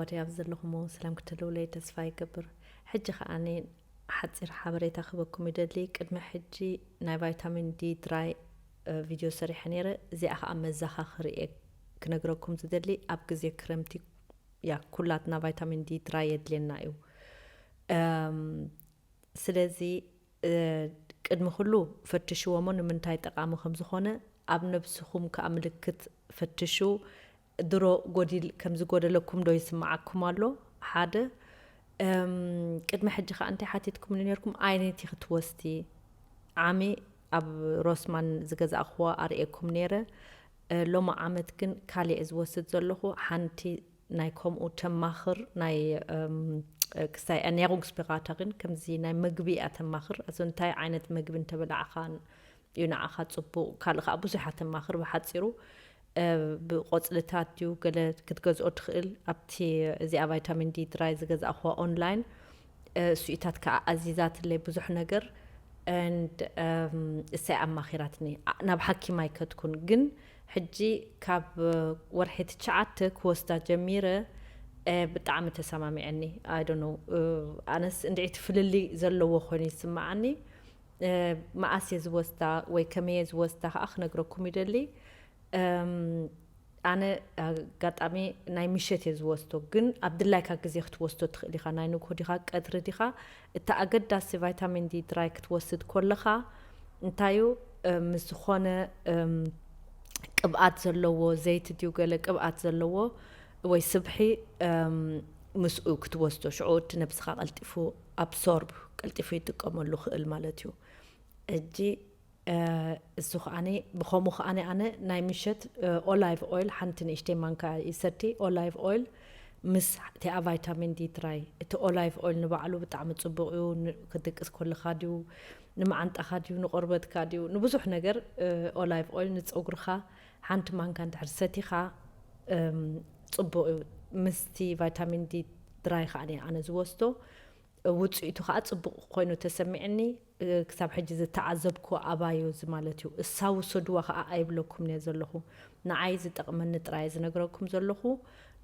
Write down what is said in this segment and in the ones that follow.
ወዲ ኣብ ዘለኹም ሰላም ክትህልውለይ ተስፋ ይገብር። ሕጂ ከዓኒ ሓፂር ሓበሬታ ክህበኩም ይደሊ። ቅድሚ ሕጂ ናይ ቫይታሚን ዲ ድራይ እ፣ ቪድዮ ሰሪሐ ነይረ። እዚኣ ከዓ መዘኻኽሪ እየ ክነግረኩም ዝደሊ። ኣብ ግዜ ክረምቲ ያ ኩላትና ቫይታሚን ዲ ድራይ የድልየና እዩ። እም፣ ስለዚ እ፣ ቅድሚ ኩሉ ፈትሽዎ እሞ ንምንታይ ጠቓሚ ከም ዝኾነ፣ ኣብ ነብስኹም ከዓ ምልክት ፈትሹ። ድሮ ጎዲል ከም ዝጎደለኩም ዶ ይስምዓኩም ኣሎ? ሓደ እም፣ ቅድሚ ሕጂ ከዓ እንታይ ሓቲትኩምኒ ነርኩም? ኣየነይቲ ክትወስዲ? ዓሚ ኣብ ሮስማን ዝገዛእኽዎ ኣርእየኩም ነይረ። እ፣ ሎሚ ዓመት ግን ካልእ እየ ዝወስድ ዘለኹ። ሓንቲ ናይ ከምኡ ተማኽር ናይ እም፣ ክስታይ ernährungsberaterin ከምዚ ናይ ምግቢ እያ ተማኽር። እዚ እንታይ ዓይነት ምግቢ እንተበላዕኻ እዩ ንዓኻ ጽቡቕ፣ ካልእ ከዓ ብዙሕ እያ ተማኽር። ብሓጺሩ እ፣ ብቆጽልታት ድዩ ገለ ክትገዝኦ ትኽእል። ኣብቲ እዚኣ ቫይታሚን ዲ ድራይ ዝገዛእኽዋ ኦንላይን እ፣ እሱኢታት ከዓ ኣዚዛትለይ ብዙሕ ነገር። And እም፣ እሳይ ኣማኺራትኒ። ኣ- ናብ ሓኪም ኣይከድኩን፣ ግን ሕጂ ካብ እ፣ ወርሒ ትሽዓተ ክወስዳ ጀሚረ። እ፣ ብጣዕሚ ተሰማሚዐኒ። I don't know፣ እ፣ ኣነስ እንድዒ ፍልልይ ዘለዎ ኮይኑ ይስምዓኒ። እ፣ መኣስ እየ ዝወስዳ ወይ ከመይ እየ ዝወስዳ ከዓ ክነግረኩም ይደሊ። እም፣ ኣነ ኣጋጣሚ ናይ ምሸት እየ ዝወስዶ፣ ግን ኣብ ድላይካ ግዜ ክትወስዶ ትኽእል ኢኻ። ናይ ንግሆ ዲኻ፣ ቀትሪ ዲኻ፣ እቲ ኣገዳሲ ቫይታሚን ዲ ድራይ ክትወስድ ከለኻ እንታዩ፣ እ፣ ምስ ዝኾነ እም፣ ቅብኣት ዘለዎ ዘይቲ ድዩ ገለ ቅብኣት ዘለዎ ወይ ስብሒ እም፣ ምስኡ ክትወስዶ፣ ሽዑ እቲ ነብስኻ ቀልጢፉ ኣብሶርብ ቀልጢፉ ይጥቀመሉ ክእል ማለት እዩ። እጂ እሱ ከዓኒ ብኸምኡ ከዓኒ ኣነ ናይ ምሸት ኦላይቭ ኦይል ሓንቲ ንእሽተይ ማንካ ይሰቲ። ኦላይቭ ኦይል ምስ እቲኣ ቫይታሚን ዲ ትራይ። እቲ ኦላይቭ ኦይል ንባዕሉ ብጣዕሚ ጽቡቕ እዩ። ን- ክትድቅስ ከለኻ ድዩ፣ ንመዓንጣኻ ድዩ፣ ንቆርበትካ ድዩ፣ ንብዙሕ ነገር ኦላይቭ ኦይል ንጸጉርኻ ሓንቲ ማንካ እንድሕር ሰቲኻ እም፣ ጽቡቕ እዩ። ምስቲ ቫይታሚን ዲ ድራይ ከዓኒ ኣነ ዝወስዶ ውፅኢቱ ከዓ ፅቡቕ ኮይኑ ተሰሚዕኒ። ክሳብ ሕጂ ዝተዓዘብኩ ኣባዮ እዚ ማለት እዩ። እሳ ውሰድዋ ከዓ ኣይብለኩም እየ ዘለኹ፣ ንዓይ ዝጠቕመኒ ጥራይ ዝነግረኩም ዘለኹ።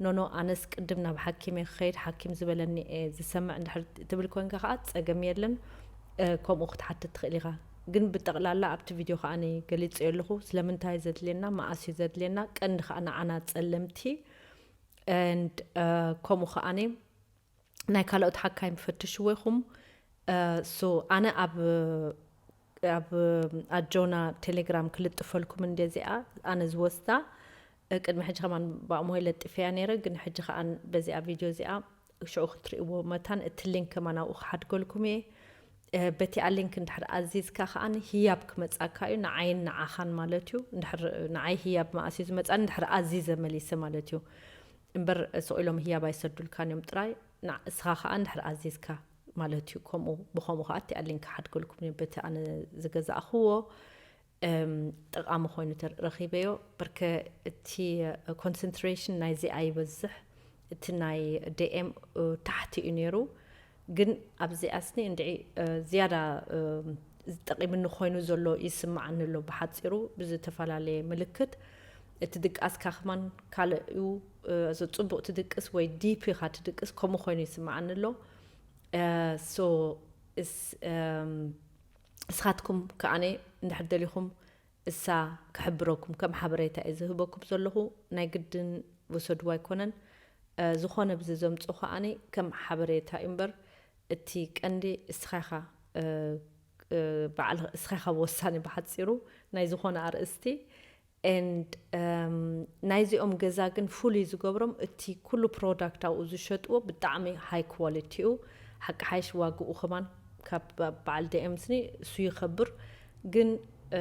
ኖኖ ኣነስ ቅድም ናብ ሓኪም እየ ክኸይድ፣ ሓኪም ዝበለኒ እየ ዝሰምዕ እንድሕር ትብል ኮንካ ከዓ ፀገም የለን። ከምኡ ክትሓትት ትኽእል ኢኻ። ግን ብጠቕላላ ኣብቲ ቪድዮ ከዓ ገሊፀ ኣለኹ ስለምንታይ ዘድልየና፣ መኣስ እዩ ዘድልየና፣ ቀንዲ ከዓ ንዓና ፀለምቲ። And ከምኡ ከዓ ናይ ካልኦት ሓካይም ፈትሽዎ ኢኹም። So ኣነ ኣብ ኣብ ኣጆና ቴሌግራም ክልጥፈልኩም እንደ እዚኣ ኣነ ዝወስዳ ቅድሚ ሕጂ ከማን ብኣሞይ ለጢፈያ ነይረ፣ ግን ሕጂ ከዓ በዚኣ ቪድዮ እዚኣ ሽዑ ክትርእይዎ መታን እቲ ሊንክ ከማን ኣብኡ ክሓድገልኩም እየ። በቲኣ ሊንክ እንድሕር ኣዚዝካ ከዓኒ ህያብ ክመፃካ እዩ፣ ንዓይን ንዓኻን ማለት እዩ። እንድሕር ንዓይ ህያብ መኣስ እዩ ዝመፃኒ እንድሕር ኣዚዘ መሊሰ ማለት እዩ። እምበር ስቕ ኢሎም ህያብ ኣይሰዱልካን እዮም ጥራይ። ንስኻ ከዓ እንድሕር ኣዚዝካ ማለት እዩ። ከምኡ ብኸምኡ ከዓ እቲኣ ሊንክ ሓድገልኩም እዩ። በቲ ኣነ ዝገዛእኽዎ ጠቓሚ ኮይኑ ረኺበዮ። በርከ እቲ ኮንሰንትሬሽን ናይዚኣ ይበዝሕ፣ እቲ ናይ ዲኤም ታሕቲ እዩ ነይሩ። ግን ኣብዚኣስኒ እንድዒ ዝያዳ ጠቒምኒ ኮይኑ ዘሎ ይስምዓኒ ኣሎ። ብሓፂሩ ብዝተፈላለየ ምልክት እቲ ድቃስካ ከማን ካልእ እዩ። እዚ ፅቡቕ ትድቅስ ወይ ዲፕ ኢኻ ትድቅስ ከምኡ ኮይኑ ይስምዓኒ ኣሎ። So እስኻትኩም ከዓነ እንድሕር ደሊኹም እሳ ክሕብረኩም ከም ሓበሬታ እየ ዝህበኩም ዘለኹ። ናይ ግድን ውሰድዋ ኣይኮነን። ዝኾነ ብዚ ዘምፅኦ ከዓኒ ከም ሓበሬታ እዩ እምበር እቲ ቀንዲ እስኻ ኢኻ በዓል እስኻ ኢኻ ወሳኒ ብሓፂሩ ናይ ዝኾነ ኣርእስቲ። And ናይዚኦም ገዛ ግን ፍሉይ ዝገብሮም እቲ ኩሉ ፕሮዳክት ኣብኡ ዝሸጥዎ ብጣዕሚ ሃይ ኳሊቲ እዩ። ሓቂ ሓይሽ ዋግኡ ከማን ካብ በዓል ዲኤም ስኒ እሱ ይኸብር፣ ግን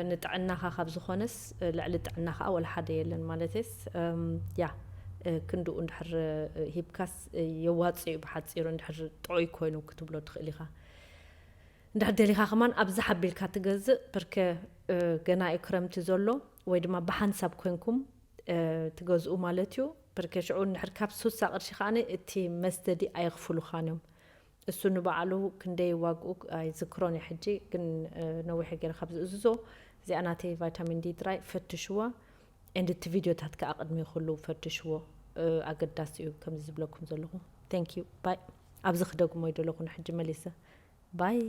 ንጥዕናኻ ካብ ዝኾነስ ልዕሊ ጥዕና ከዓ ወላ ሓደ የለን። ማለትስ ያ ክንድኡ እንድሕር ሂብካስ የዋፅእ እዩ። ብሓፂሩ እንድሕር ጥዑይ ኮይኑ ክትብሎ ትኽእል ኢኻ። እንድሕር ደሊኻ ከማን ኣብዚ ሓቢልካ ትገዝእ፣ ብርከ ገና እዩ ክረምቲ ዘሎ ወይ ድማ ብሓንሳብ ኮንኩም ትገዝኡ ማለት እዩ። ብርከ ሽዑ እንድሕር ካብ ሱሳ ቅርሺ ከዓኒ እቲ መስተዲ ኣየኽፍሉኻን እዮም። እሱ ንባዕሉ ክንደይ ዋግኡ ኣይዝክሮን እየ ሕጂ፣ ግን ነዊሕ ገይረ ካብ ዝእዝዞ። እዚኣ ናተይ ቫይታሚን ዲ ጥራይ ፈትሽዋ። And እቲ ቪድዮታት ከዓ ቅድሚ ኩሉ ፈትሽዎ። ኣገዳሲ እዩ ከምዚ ዝብለኩም ዘለኹ። Thank you bye። ኣብዚ ክደግሞ ይደለኹ ንሕጂ መሊሰ bye።